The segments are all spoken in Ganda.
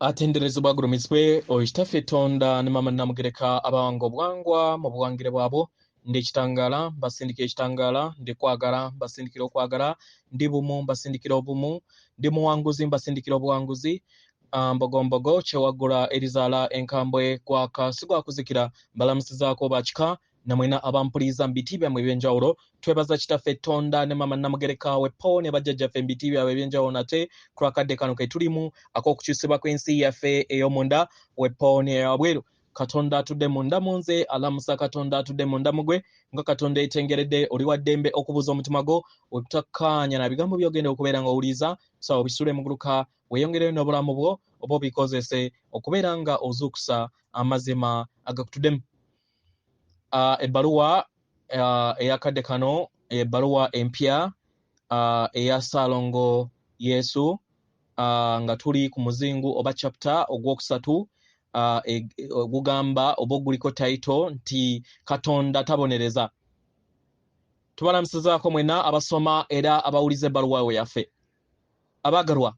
Atenderezebwa agulumizibwe oyo Kitaffe Tonda ne Maama Nnamugereka abawanga obuwangwa mu buwangire bwabwo. Ndi kitangaala, mbasindikira ekitangaala, ndi kwagala, mbasindikira okwagala, ndi bumu, mbasindikira obumu, ndi muwanguzi, mbasindikira obuwanguzi. Mbogombogo kyewaggula erizaala enkambwe gwaka si gwakuzikira, mbalamusizaako bakika namwena abampuliza mu biti byammwe eby'enjawulo. Twebaza Kitaffe Tonda ne Maama Nnamugereka wepo ne bajjajjaffe mu biti byabwe eby'enjawulo nate ku lwakadde kano ke tulimu ak'okukyusibwa kw'ensi yaffe ey'omunda wepo n'eyawabweru. Katonda atudde munda mu nze alamusa Katonda atudde munda mu gwe, nga Katonda etengeredde oli wa ddembe okubuuza omutima gwo wekutakkaanya na bigambo by'ogenda okubeera ng'owuliriza. Sawa obisule muguluka weeyongereyo n'obulamu bwo oba obikozese okubeera nga ozuukusa amazima agakutuddemu. Ebbaluwa eyakadde kano, ebbaluwa empya eya Ssaalongo Yesu, nga tuli ku muzingu oba chapter ogwokusatu, ogugamba oba oguliko title nti Katonda tabonereza. Tubalamusizaako mwena abasoma era abawuliza ebbaluwa yaffe. Abagalwa,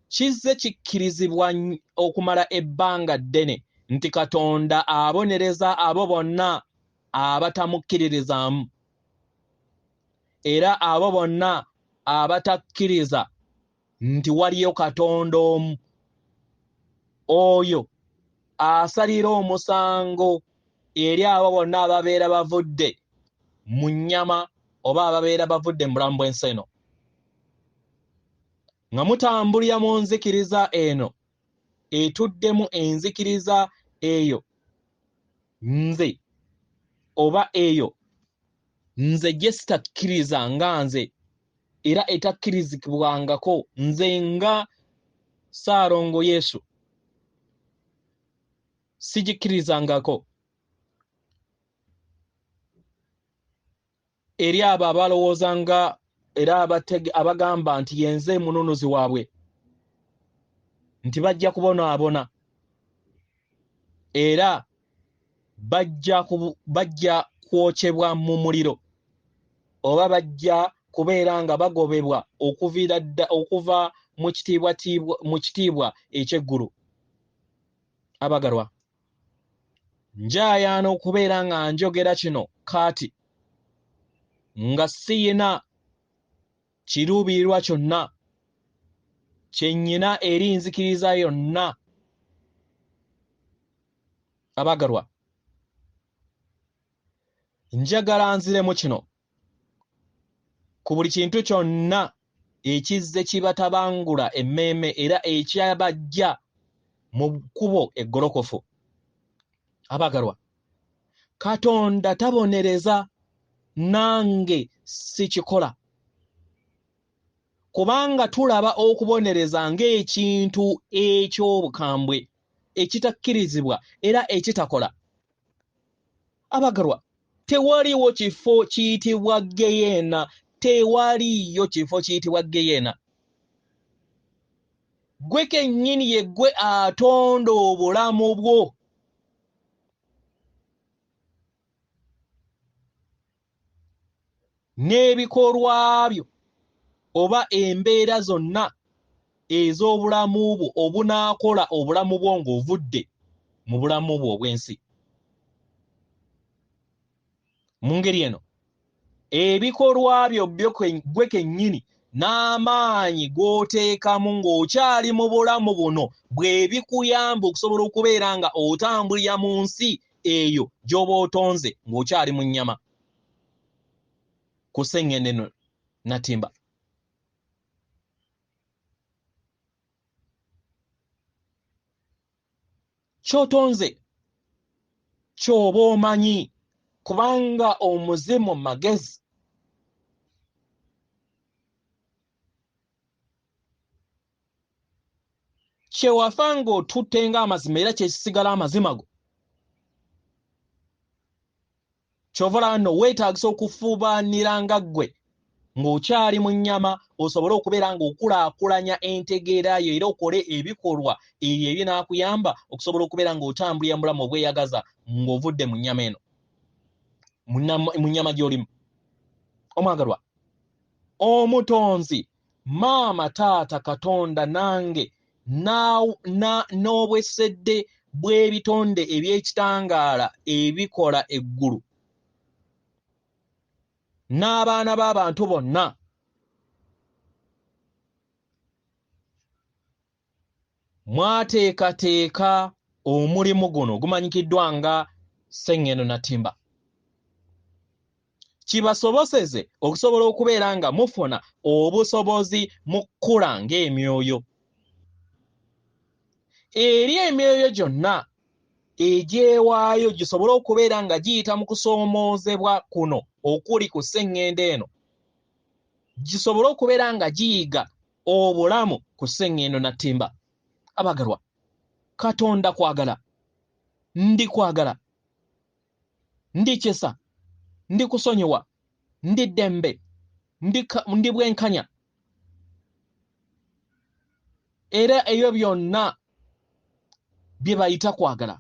kizze kikkirizibwa okumala ebbanga ddene nti Katonda abonereza abo bonna abatamukkiririzaamu, era abo bonna abatakkiriza nti waliyo Katonda omu, oyo asalira omusango eri abo bonna ababeera bavudde mu nnyama oba ababeera bavudde mu bulamu bw'ensi eno. Nga mutambulira mu nzikiriza eno etuddemu enzikiriza eyo nze oba eyo nze gye sitakkiriza nga nze era etakkirizibwangako nze nga Ssaalongo Yesu sigikkirizangako eri abo abalowooza nga era abagamba nti yenze mununuzi waabwe, nti bajja kubonaabona era bajja kwokyebwa mu muliro oba bajja kubeera nga bagobebwa okuva mu kitiibwa eky'eggulu. Abagalwa, njayaana okubeera nga njogera kino kaati nga siyina kiruubirirwa kyonna kye nnyina eri nzikiriza yonna. Abagalwa, njagala nziremu kino ku buli kintu kyonna ekizze kibatabangula emmeeme era ekyabajja mu kkubo eggolokofu. Abagalwa, Katonda tabonereza, nange sikikola, kubanga tulaba okubonereza ng'ekintu eky'obukambwe ekitakkirizibwa era ekitakola. Abagalwa, tewaliwo kifo kiyitibwa Geyeena, tewaliyo kifo kiyitibwa Geyeena. Gwe kennyini ye gwe atonda obulamu bwo. N'ebikolwa byo oba embeera zonna ez'obulamu bwo obunaakola obulamu bwo ng'ovudde mu bulamu bwo obw'ensi. Mu ngeri eno, ebikolwa byo gwe kennyini n'amaanyi g'oteekamu ng'okyali mu bulamu buno bwe bikuyamba okusobola okubeera nga otambulira mu nsi eyo gy'oba otonze ng'okyali mu nnyama. Ku sseŋŋende eno natimba. Ky'otonze ky'oba omanyi, kubanga omuzimu magezi. Kye wafa ng'otutte ng'amazima era kye kisigala amazima go. Ky'ova olaba nno weetaagisa okufuubaanira nga ggwe ng'okyali mu nnyama osobole okubeera ng'okulaakulanya entegeera yo era okole ebikolwa ebyo ebinaakuyamba okusobola okubeera ng'otambulira mu bulamu obweyagaza ng'ovudde mu nnyama eno, mu nnyama gy'olimu. Omwagalwa, omutonzi, maama, taata, Katonda nange n'obwesedde bw'ebitonde eby'ekitangaala ebikola eggulu n'abaana b'abantu bonna, mwateekateeka omulimu guno gumanyikiddwa nga Sseŋŋendo Natimba, kibasoboseze okusobola okubeera nga mufuna obusobozi mu kkula ng'emyoyo. Eri emyoyo gyonna egyewaayo gisobole okubeera nga giyita mu kusoomoozebwa kuno okuli ku sseŋŋendo eno, gisobole okubeera nga giyiga obulamu ku Sseŋŋendo Natimba. Abagalwa, Katonda kwagala, ndi kwagala, ndi kisa, ndi kusonyiwa, ndi ddembe, ndi bwenkanya. Era ebyo byonna bye bayita kwagala,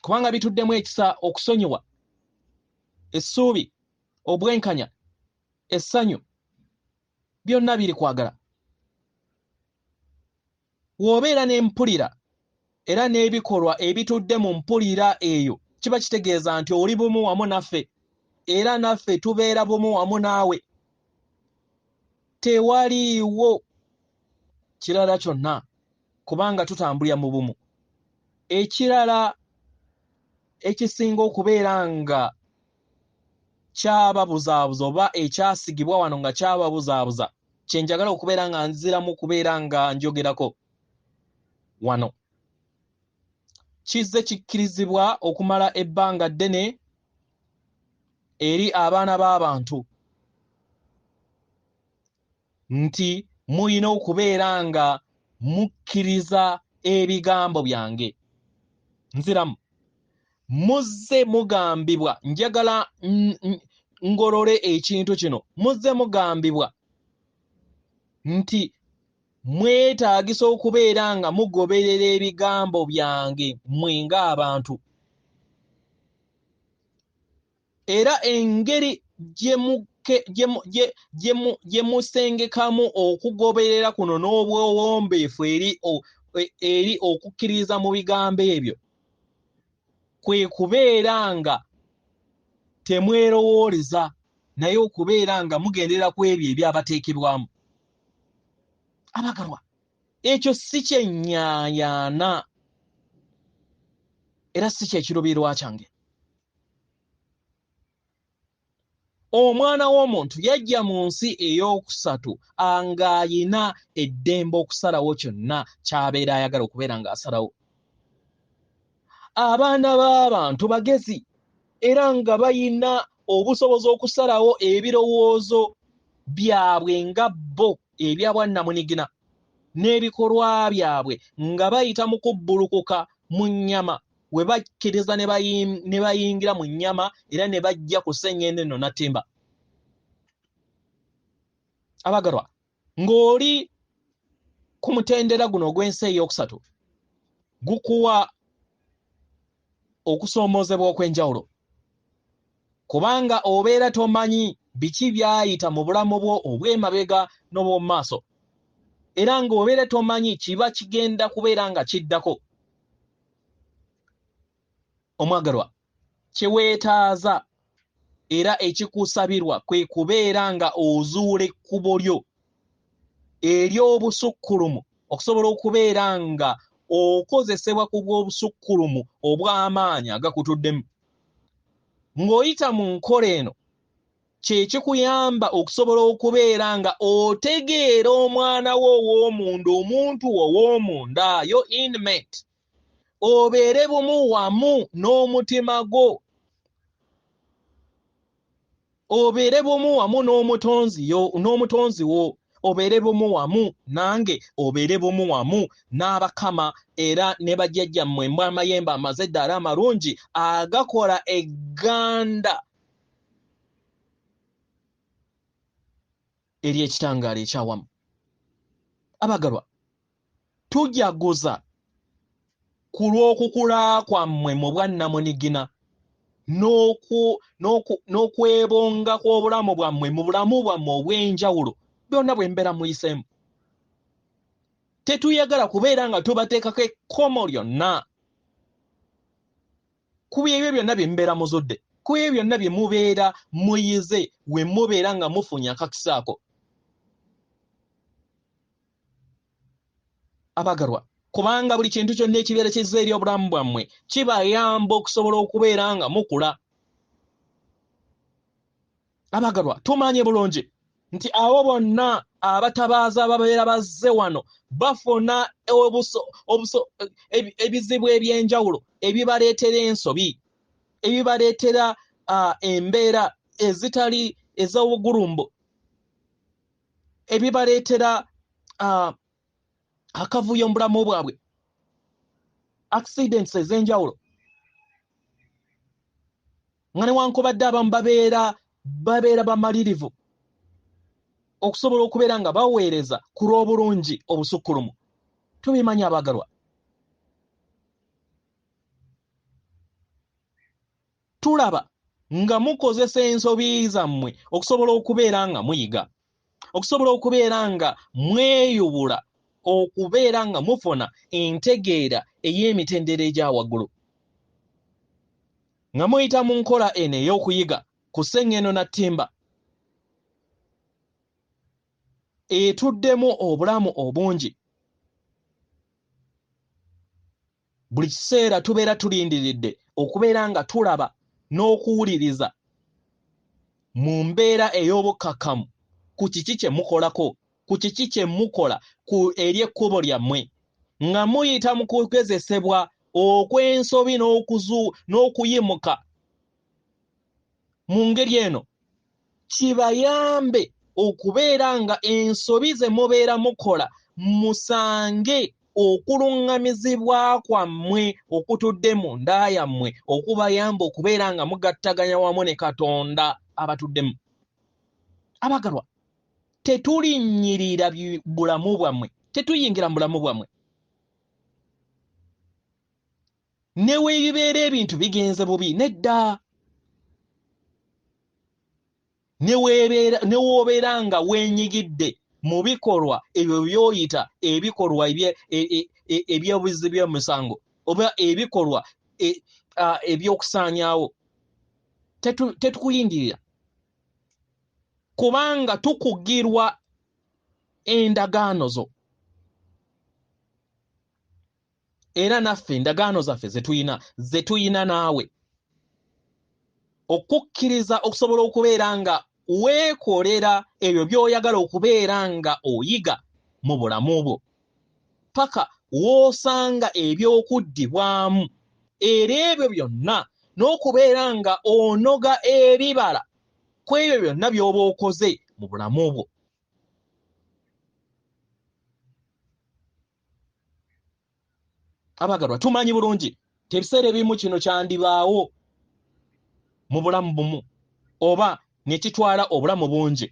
kubanga bituddemu ekisa, okusonyiwa, essuubi, obwenkanya, essanyu, byonna biri kwagala. W'obeera n'empulira era n'ebikolwa ebitudde mu mpulira eyo, kiba kitegeeza nti oli bumu wamu naffe, era naffe tubeera bumu wamu naawe. Tewaliiwo kirala kyonna, kubanga tutambulira mu bumu. Ekirala ekisinga okubeera nga kyababuzaabuza oba ekyasigibwa wano nga kyababuzaabuza, kye njagala okubeera nga nziramu okubeera nga njogerako wano, kizze kikkirizibwa okumala ebbanga ddene eri abaana b'abantu nti mulina okubeera nga mukkiriza ebigambo byange. Nziramu, muzze mugambibwa, njagala ngolole ekintu kino, muzze mugambibwa nti mwetaagisa okubeera nga mugoberera ebigambo byange mmwe ng'abantu. Era engeri gye musengekamu okugoberera kuno n'obwowombeefu eri okukkiriza mu bigambo ebyo, kwe kubeera nga temwerowooleza, naye okubeera nga mugendera ku ebyo ebyabateekebwamu. Abagalwa, ekyo si kyennyaayaana era si kyekiruubirirwa kyange. Omwana w'omuntu yajja mu nsi ey'okusatu ng'ayina eddembe okusalawo kyonna ky'abeera ayagala okubeera ng'asalawo. Abaana b'abantu bagezi era nga bayina obusobozi okusalawo ebirowoozo byabwe nga bo ebya bwannamunigina n'ebikolwa byabwe nga bayita mu kubbulukuka mu nnyama, we bakkiriza ne bayingira mu nnyama era ne bajja ku sseŋŋendo eno Natimba. Abagalwa, ng'oli ku mutendera guno ogw'ensi ey'okusatu, gukuwa okusoomoozebwa okw'enjawulo, kubanga obeera tomanyi biki byayita mu bulamu bwo obw'emabega n'obw'omu maaso, era ng'obeera tomanyi kiba kigenda kubeera nga kiddako. Omwagalwa, kye weetaaza era ekikusabirwa kwe kubeera nga ozuula ekkubo lyo ery'obusukkulumu, okusobola okubeera nga okozesebwa ku bw'obusukkulumu obw'amaanyi agakutuddemu. Ng'oyita mu nkola eno, kye kikuyamba okusobola okubeera nga otegeera omwana wo ow'omunda, omuntu wo ow'omunda, yo inmate, obeere bumu wamu n'omutima gwo, obeere bumu wamu n'omutonzi wo, obeere bumu wamu nange, obeere bumu wamu n'abakama era ne bajjajjammwe mbw'amayembe amazedde era amalungi agakola egganda ery'ekitangaala ekyawamu. Abagalwa, tujaguza ku lw'okukula kwammwe mu bwannamunigina n'okwebonga kw'obulamu bwammwe mu bulamu bwammwe obw'enjawulo, byonna bwe mbeera muyiseemu. Tetuyagala kubeera nga tubateekako ekkomo lyonna ku ebyo byonna bye mubeera muzudde, ku ebyo byonna bye mubeera muyize, we mubeera nga mufunye akakisa ako. Abagalwa, kubanga buli kintu kyonna ekibeera kizza eri obulamu bwammwe kibayamba okusobola okubeera nga mukula. Abagalwa, tumanye bulungi nti abo bonna abatabaaza ababeera bazze wano bafuna ebizibu eby'enjawulo ebibaleetera ensobi, ebibaleetera embeera ezitali ez'obugulumbo, ebibaleetera akavuyo mu bulamu bwabwe, accidents ez'enjawulo, nga newankubadde abamu babeera bamalirivu okusobola okubeera nga baweereza ku lw'obulungi obusukkulumu. Tubimanyi abagalwa. Tulaba nga mukozesa ensobi zammwe okusobola okubeera nga muyiga, okusobola okubeera nga mweyubula, okubeera nga mufuna entegeera ey'emitendera egya waggulu, nga muyita mu nkola eno ey'okuyiga ku Sseŋŋendo na Ttimba etuddemu obulamu obungi. Buli kiseera tubeera tulindiridde okubeera nga tulaba n'okuwuliriza mu mbeera ey'obukkakkamu ku kiki kye mukolako, ku kiki kye mukola ku eri ekkubo lyammwe, nga muyita mu kugezesebwa okw'ensobi n'okuyimuka. Mu ngeri eno kibayambe okubeera nga ensobi ze mubeera mukola musange okuluŋŋamizibwa kwammwe okutudde mu nda yammwe okubayamba okubeera nga mugattaganya wamu ne Katonda abatuddemu. Abagalwa, tetulinnyirira bulamu bwammwe, tetuyingira mu bulamu bwammwe. Ne weebibeera ebintu bigenze bubi, nedda. Ne w'obeera nga weenyigidde mu bikolwa ebyo by'oyita ebikolwa eby'obuzzi by'omusango oba ebikolwa eby'okusaanyaawo, tetukuyingirira, kubanga tukugirwa endagaano zo. Era naffe endagaano zaffe ze tuyina naawe, okukkiriza okusobola okubeera nga weekolera ebyo by'oyagala okubeera nga oyiga mu bulamu bwo, paka w'osanga eby'okuddibwamu, era ebyo byonna n'okubeera nga onoga ebibala ku ebyo byonna by'oba okoze mu bulamu bwo. Abagalwa, tumanyi bulungi nti ebiseera ebimu kino kyandibaawo mu bulamu bumu oba ne kitwala obulamu bungi,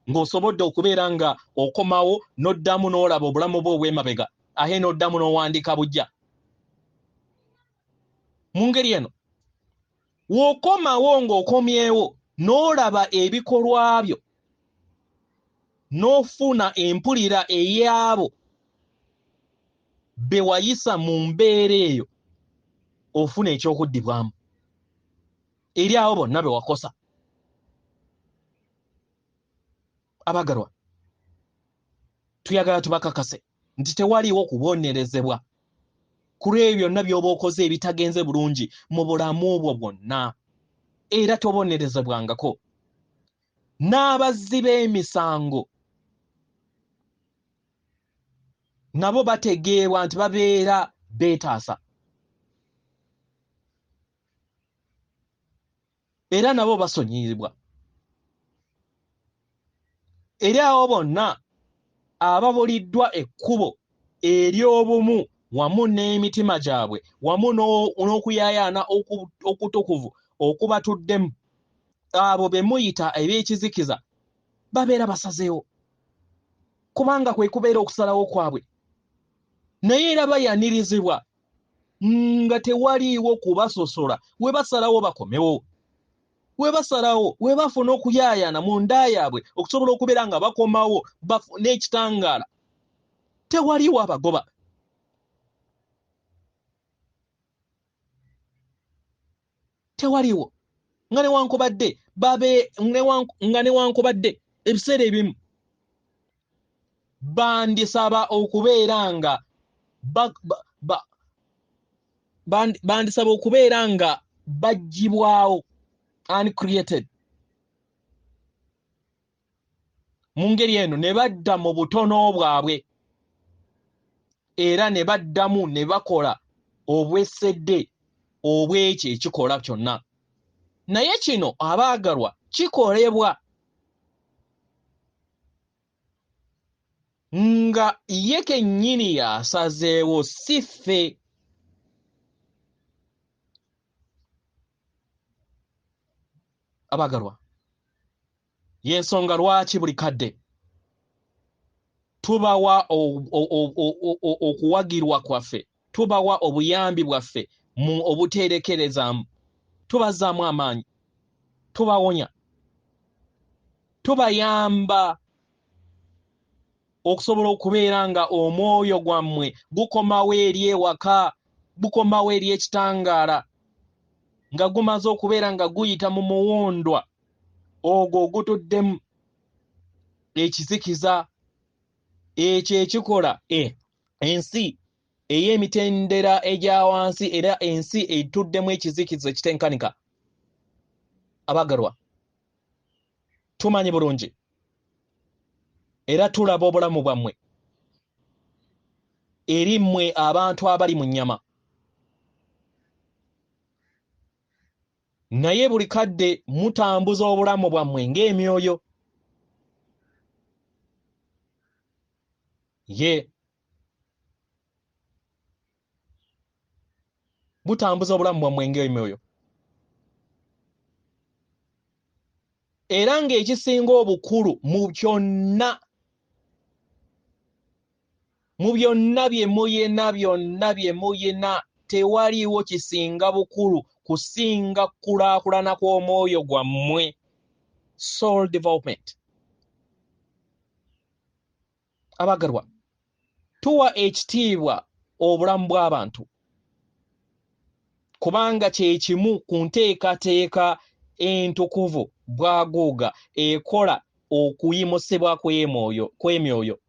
ng'osobodde okubeera nga okomawo n'oddamu n'olaba obulamu bwo obw'emabega, ate n'oddamu n'owandiika buggya. Mu ngeri eno w'okomawo ng'okomyewo n'olaba ebikolwa byo, n'ofuna empulira ey'abo be wayisa mu mbeera eyo, ofuna ekyokuddibwamu eri abo bonna be wakosa. Abagalwa, tuyagala tubakakase nti tewaliiwo kubonerezebwa ku lw'ebyo byonna by'oba okoze ebitagenze bulungi mu bulamu bwo bwonna, era tobonerezebwangako. N'abazzi b'emisango nabo bategeerwa nti babeera beetaasa, era nabo basonyiyibwa. Eri abo bonna ababuliddwa ekkubo ery'obumu wamu n'emitima gyabwe wamu n'okuyaayaana okutukuvu okubatuddemu, abo be muyita eb'ekizikiza babeera basazeewo, kubanga kwe kubeera okusalawo kwabwe. Naye era bayanirizibwa nga tewaliiwo kubasosola, we basalawo bakomewo, we basalawo we bafuna okuyaayaana mu nda yaabwe okusobola okubeera nga bakomawo n'ekitangaala. Tewaliwo abagoba. Tewaliwo. Nga newankubadde babe nga newankubadde ebiseera ebimu bandisaba okubeera nga bandisaba okubeera nga baggyibwawo, uncreated. Mu ngeri eno ne badda mu butono bwabwe era ne baddamu ne bakola obwesedde obw'ekyo ekikola kyonna. Naye kino abaagalwa kikolebwa nga ye kennyini y'asazeewo, si ffe. Abaagalwa, y'ensonga lwaki buli kadde tubawa okuwagirwa kwaffe, tubawa obuyambi bwaffe mu obuteerekerezaamu, tubazzaamu amaanyi, tubawonya, tubayamba okusobola okubeera nga omwoyo gwammwe gukomawo eri ewaka, gukomawo eri ekitangaala, nga gumaze okubeera nga guyita mu muwundwa ogwo ogutuddemu ekizikiza ekyo ekikola ensi ey'emitendera egya wansi era ensi etuddemu ekizikiza ekitenkanika. Abagalwa, tumanyi bulungi era tulaba obulamu bwammwe eri mmwe abantu abali mu nnyama. Naye buli kadde mutambuza obulamu bwammwe ng'emyoyo. Ye mutambuza obulamu bwammwe ng'emyoyo. Era ng'ekisinga obukulu mu byonna, mu byonna bye muyina, byonna bye muyina, tewaliiwo kisinga bukulu kusinga kukulaakulana kw'omwoyo gwammwe, soul development. Abagalwa, tuwa ekitiibwa obulamu bw'abantu kubanga kye kimu ku nteekateeka entukuvu bwaguuga ekola okuyimusibwa kw'emyoyo.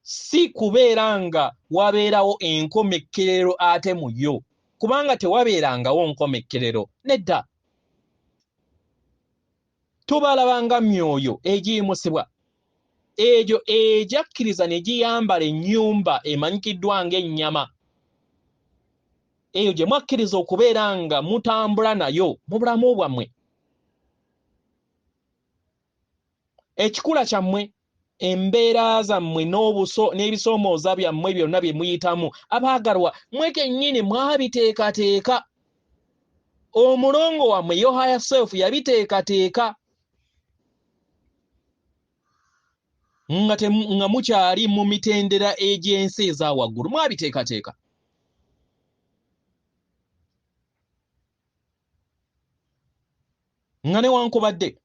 Si kubeera nga wabeerawo enkomekkerero ate mu yo, kubanga tewabeerangawo nkomekkerero nedda. Tubalaba nga myoyo egiyimusibwa egyo egyakkiriza ne giyambala ennyumba emanyikiddwa ng'ennyama, eyo gye mwakkiriza okubeera nga mutambula nayo mu bulamu bwammwe. Ekikula kyammwe, embeera zammwe n'ebisoomooza byammwe byonna bye muyitamu, abaagalwa, mmwe kennyini mwabiteekateeka. Omulongo wammwe your higher self yabiteekateeka nga mukyali mu mitendera egy'ensi eza waggulu, mwabiteekateeka. Nga newankubadde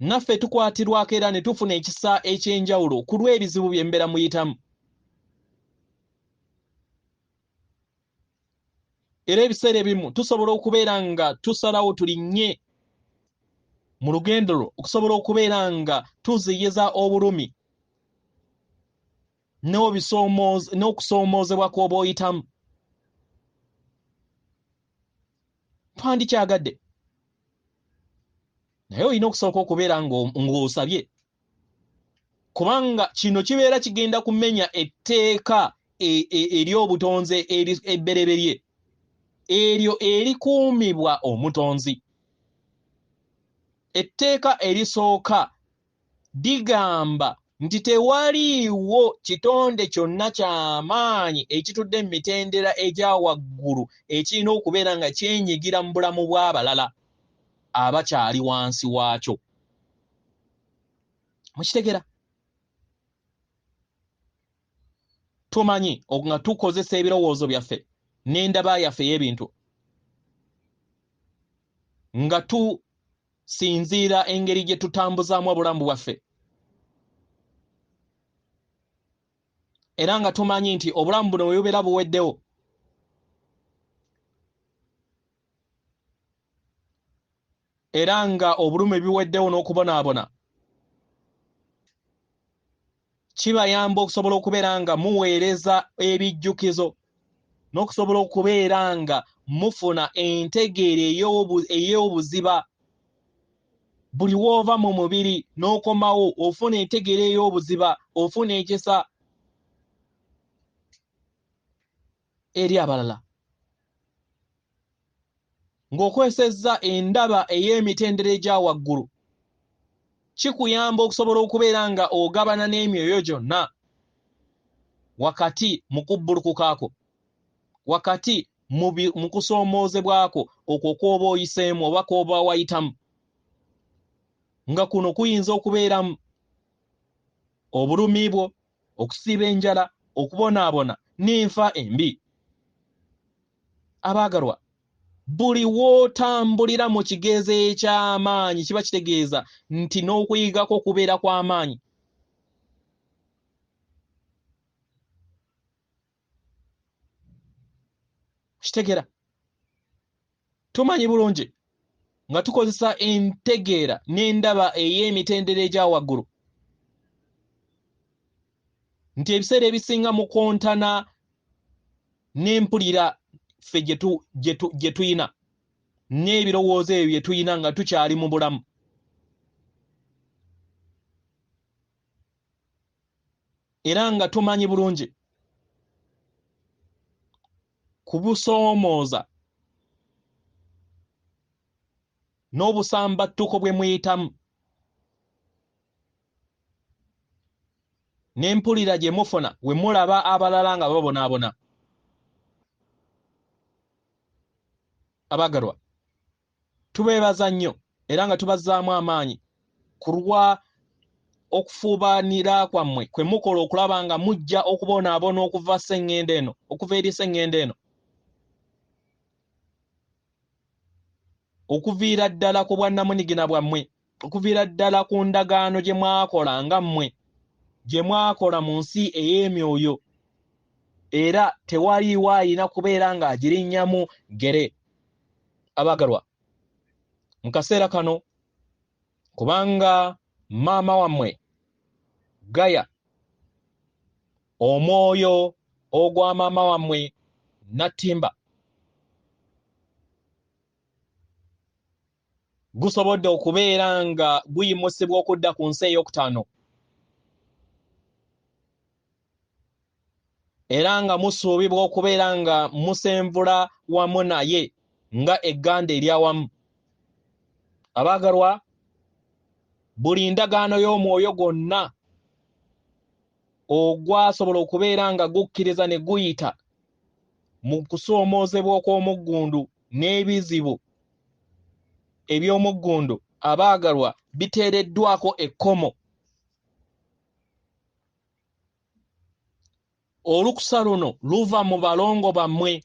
naffe tukwatirwako era ne tufuna ekisa eky'enjawulo ku lw'ebizibu bye mbeera muyitamu. Era ebiseera ebimu tusobola okubeera nga tusalawo tulinnye mu lugendo lwo okusobola okubeera nga tuziyiza obulumi n'okusoomoozebwa kw'oba oyitamu. Twandikyagadde, naye olina okusooka okubeera ng'osabye, kubanga kino kibeera kigenda kumenya etteeka ery'obutonzi ebbereberye eryo erikuumibwa omutonzi. Etteeka erisooka ligamba nti tewaliiwo kitonde kyonna ky'amaanyi ekitudde mu mitendera egya waggulu ekirina okubeera nga kyenyigira mu bulamu bw'abalala abakyali wansi waakyo. Mukitegera? Tumanyi nga tukozesa ebirowoozo byaffe n'endaba yaffe ey'ebintu. Nga tusinziira engeri gye tutambuzaamu obulamu bwaffe, era nga tumanyi nti obulamu buno bwe bubeera buweddewo, era nga obulumi biweddewo n'okubonaabona, kibayamba okusobola okubeera nga muweereza ebijjukizo n'okusobola okubeera nga mufuna entegeera ey'obuziba. Buli w'ova mu mubiri n'okomawo ofuna entegeera ey'obuziba, ofuna ekisa eri abalala. Ng'okozesezza endaba ey'emitendera egya waggulu, kikuyamba okusobola okubeera nga ogabana n'emyoyo gyonna wakati mu kubbulukukaako, wakati mu kusoomoozebwako okwo kw'oba oyiseemu oba kw'oba wayitamu, nga kuno kuyinza okubeeramu obulumi bwo, okusiiba enjala, okubonaabona n'enfa embi. Abaagalwa, buli w'otambulira mu kigezo eky'amaanyi kiba kitegeeza nti n'okuyigako kubeera kw'amaanyi. Kitegeera? Tumanyi bulungi nga tukozesa entegeera n'endaba ey'emitendera egya waggulu nti ebiseera ebisinga mukontana n'empulira ffe gye tuyina n'ebirowoozo ebyo bye tuyina nga tukyali mu bulamu. Era nga tumanyi bulungi kubusoomooza n'obusambattuko bwe muyitamu n'empulira gye mufuna we mulaba abalala nga babonaabona. Abaagalwa, tubeebaza nnyo era nga tubazzaamu amaanyi ku lwa okufuubanira kwammwe kwe mukola okulaba nga mujja okubonaabona okuva sseŋŋendo eno, okuva eri sseŋŋendo eno, okuviira ddala ku bwannamunigina bwammwe, okuviira ddala ku ndagaano gye mwakola nga mmwe, gye mwakola mu nsi ey'emyoyo, era tewaliiwo alina kubeera ng'agirinnyamu ggere. Abaagalwa, mu kaseera kano, kubanga maama wammwe Gaya, omwoyo ogwa maama wammwe Nattimba gusobodde okubeera nga guyimusibwa okudda ku nsi ey'okutaano, era nga musuubibwa okubeera nga musenvula wamu naye nga egganda eryawamu. Abaagalwa, buli ndagaano y'omwoyo gwonna ogwasobola okubeera nga gukkiriza ne guyita mu kusoomoozebwa okw'omuggundu n'ebizibu eby'omuggundu, abaagalwa, biteereddwako ekkomo. Olukusa luno luva mu balongo bammwe,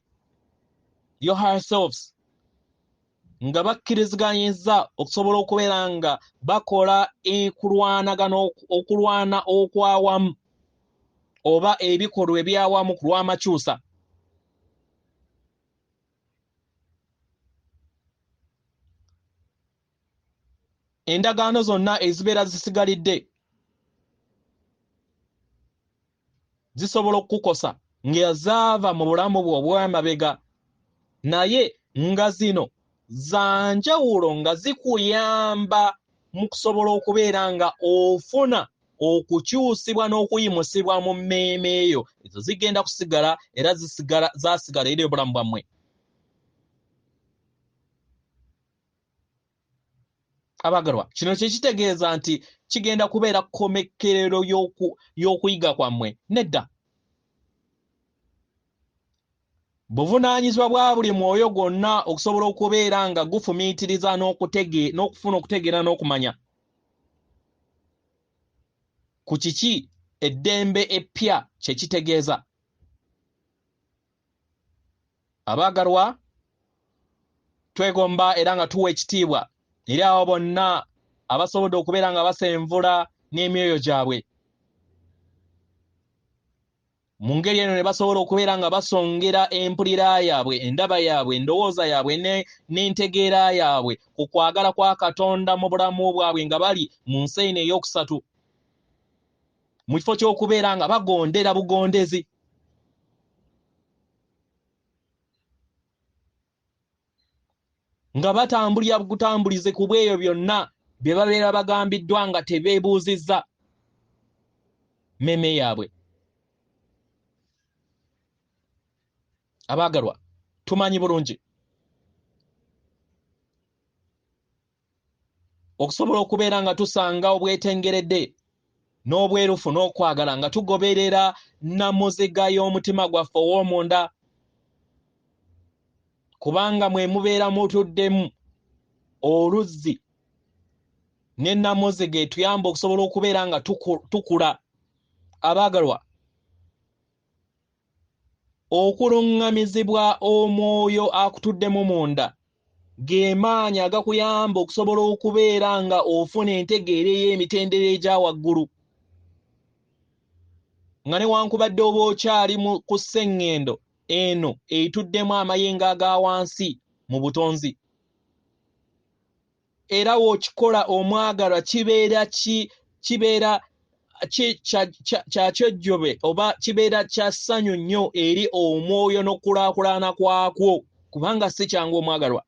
your higher selves, nga bakkiriziganyizza okusobola okubeera nga bakola okulwanagana, okulwana okwawamu oba ebikolwa ebyawamu ku lw'amakyusa. Endagaano zonna ezibeera zisigalidde zisobola okukukosa nga zaava mu bulamu bwo obw'emabega, naye nga zino za njawulo nga zikuyamba mu kusobola okubeera nga ofuna okukyusibwa n'okuyimusibwa mu mmeeme eyo. Ezo zigenda kusigala era zaasigala eri obulamu bwammwe. Abaagalwa, kino kye kitegeeza nti kigenda kubeera kkomekkerero y'okuyiga kwammwe. Nedda. Buvunaanyizibwa bwa buli mwoyo gwonna okusobola okubeera nga gufumiitiriza n'okufuna okutegeera n'okumanya ku kiki eddembe eppya kye kitegeeza. Abaagalwa, Twegomba era nga tuwa ekitiibwa eri abo bonna abasobodde okubeera nga basenvula n'emyoyo gyabwe. Mu ngeri eno ne basobola okubeera nga basongera empulira yaabwe, endaba yaabwe, endowooza yaabwe n'entegeera yaabwe ku kwagala kwa Katonda mu bulamu bwabwe nga bali mu nsi eno ey'okusatu, mu kifo ky'okubeera nga bagondera bugondezi. Nga batambulira butambulize ku bweyo byonna bye babeera bagambiddwa nga tebeebuuzizza mmeeme yaabwe. Abaagalwa, tumanyi bulungi okusobola okubeera nga tusanga obwetengeredde n'obwerufu n'okwagala nga tugoberera nnamuziga y'omutima gwaffe ow'omunda, kubanga mwe mubeera mutuddemu oluzzi n'ennamuziga etuyamba okusobola okubeera nga tukula. Abaagalwa, okuluŋŋamizibwa omwoyo akutuddemu munda ge maanyi agakuyamba okusobola okubeera nga ofuna entegeera ey'emitendera egya waggulu, nga newankubadde oba okyali ku sseŋŋendo eno etuddemu amayengo aga wansi mu butonzi. Era w'okikola omwagalwa kibeera kibeera kya kyejjobe oba kibeera kya ssanyu nnyo eri omwoyo n'okukulaakulana kwakwo, kubanga si kyangu omwagalwa.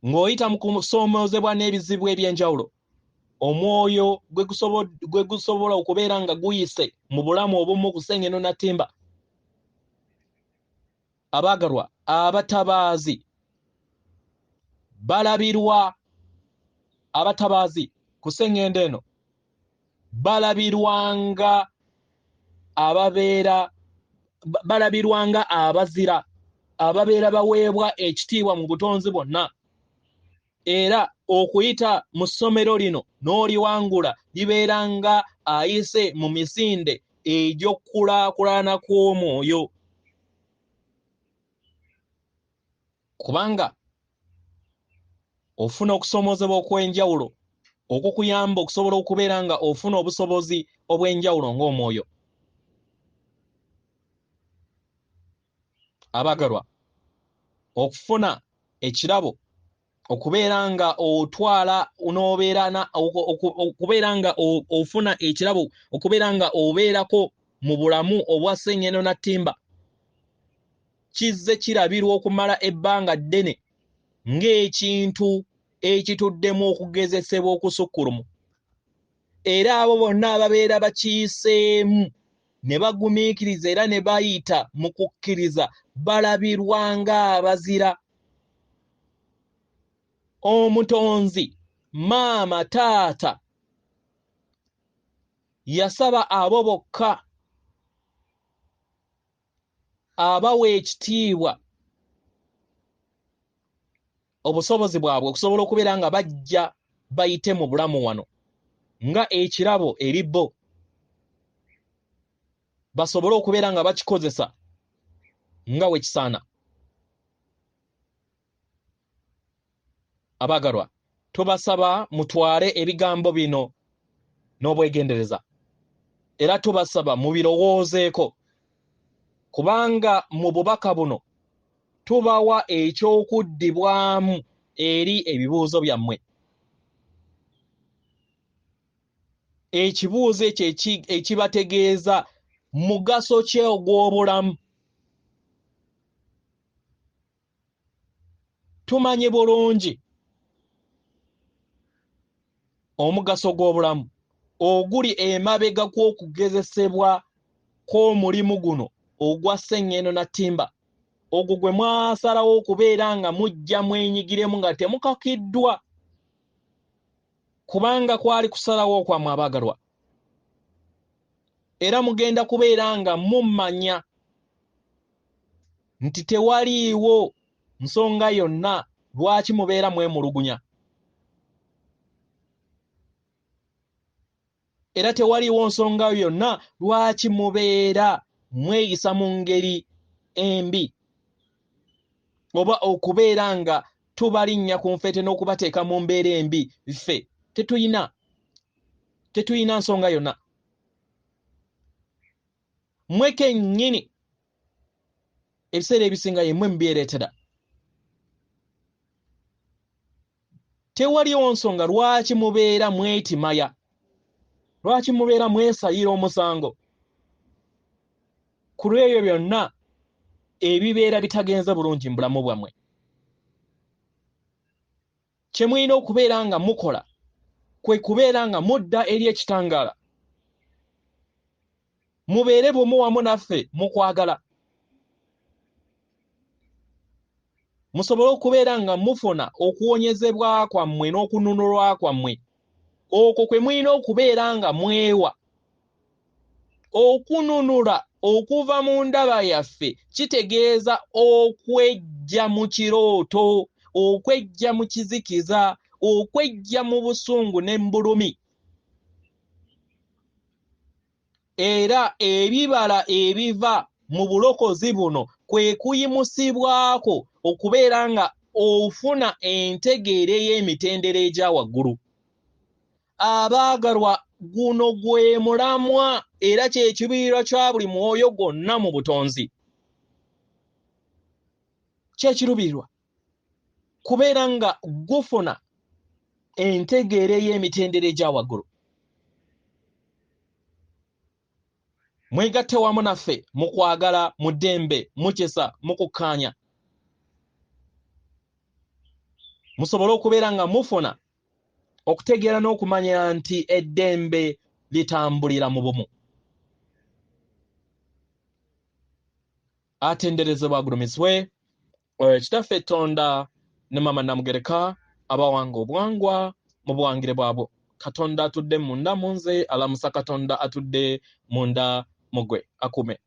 Ng'oyita mu kusoomoozebwa n'ebizibu eby'enjawulo, omwoyo gwe gusobola okubeera nga guyise mu bulamu obumu ku ssengendo na ttimba. Abaagalwa, abatabaazi balabirwa, abatabaazi ku ssengendo eno balabirwanga ababeera balabirwanga abazira ababeera baweebwa ekitiibwa mu butonzi bwonna. Era okuyita mu ssomero lino n'oliwangula libeera nga ayise mu misinde egy'okukulaakulana kw'omwoyo, kubanga ofuna okusoomoozebwa okw'enjawulo okukuyamba okusobola okubeera nga ofuna obusobozi obw'enjawulo ng'omwoyo. Abaagalwa, okufuna ekirabo okubeera nga otwala n'obeera okubeera nga ofuna ekirabo okubeera nga obeerako mu bulamu obwa sseŋŋendo na ttimba kizze kirabirwa okumala ebbanga ddene ng'ekintu ekituddemu okugezesebwa okusukkulumu. Era abo bonna ababeera bakiyiseemu ne bagumiikiriza era ne bayita mu kukkiriza balabirwa ng'abazira. Omutonzi, maama, taata yasaba abo bokka abawa ekitiibwa obusobozi bwabwe okusobola okubeera nga bajja bayite mu bulamu wano nga ekirabo eri bo, basobole okubeera nga bakikozesa nga we kisaana. Abaagalwa, tubasaba mutwale ebigambo bino n'obwegendereza, era tubasaba mubirowoozeeko, kubanga mu bubaka buno tubawa ekyokuddibwamu eri ebibuuzo byammwe. Ekibuuzo ekyo ekibategeeza mugaso ki ogw'obulamu. Tumanyi bulungi omugaso gw'obulamu oguli emabega kw'okugezesebwa kw'omulimu guno ogwa sseŋŋendo na ttimba, ogwo gwe mwasalawo okubeera nga mujja mwenyigiremu nga temukakiddwa, kubanga kwali kusalawo okwammwe abaagalwa. Era mugenda kubeera nga mumanya nti tewaliiwo nsonga yonna lwaki mubeera mwemulugunya, era tewaliiwo nsonga yonna lwaki mubeera mweyisa mu ngeri embi oba okubeera nga tubalinnya ku nfeete n'okubateeka mu mbeera embi. Ffe tetuyina nsonga yonna. Mmwe kennyini ebiseera ebisinga yemmwe mubyereetera. Tewaliwo nsonga lwaki mubeera mwetimaya, lwaki mubeera mwesalira omusango ku lw'ebyo byonna ebibeera bitagenze bulungi mu bulamu bwammwe. Kye mulina okubeera nga mukola kwe kubeera nga mudda eri ekitangaala, mubeere bumu wamu naffe mu kwagala, musobole okubeera nga mufuna okuwonyezebwa kwammwe n'okununulwa kwammwe. Okwo kwe mulina okubeera nga mwewa. Okununula okuva mu ndaba yaffe kitegeeza okweggya mu kirooto, okweggya mu kizikiza, okweggya mu busungu ne mu bulumi. Era ebibala ebiva mu bulokozi buno kwe kuyimusibwako okubeera nga ofuna entegeera ey'emitendera egya waggulu. Abaagalwa, guno gwe mulamwa era kye kiruubirirwa kya buli mwoyo gwonna mu butonzi. Kye kiruubirirwa kubeera nga gufuna entegeera ey'emitendera egya waggulu. Mwegatte wamu naffe mu kwagala, mu ddembe, mu kisa, mu kukkaanya, musobole okubeera nga mufuna okutegeera n'okumanya nti eddembe litambulira mu bumu. Atenderezebwa agulumizibwe oyo Kitaffe Tonda ne Maama Namugereka abawanga obwangwa mu buwangire bwabwo. Katonda atudde munda mu nze alamusa Katonda atudde munda mu gwe. Akuume.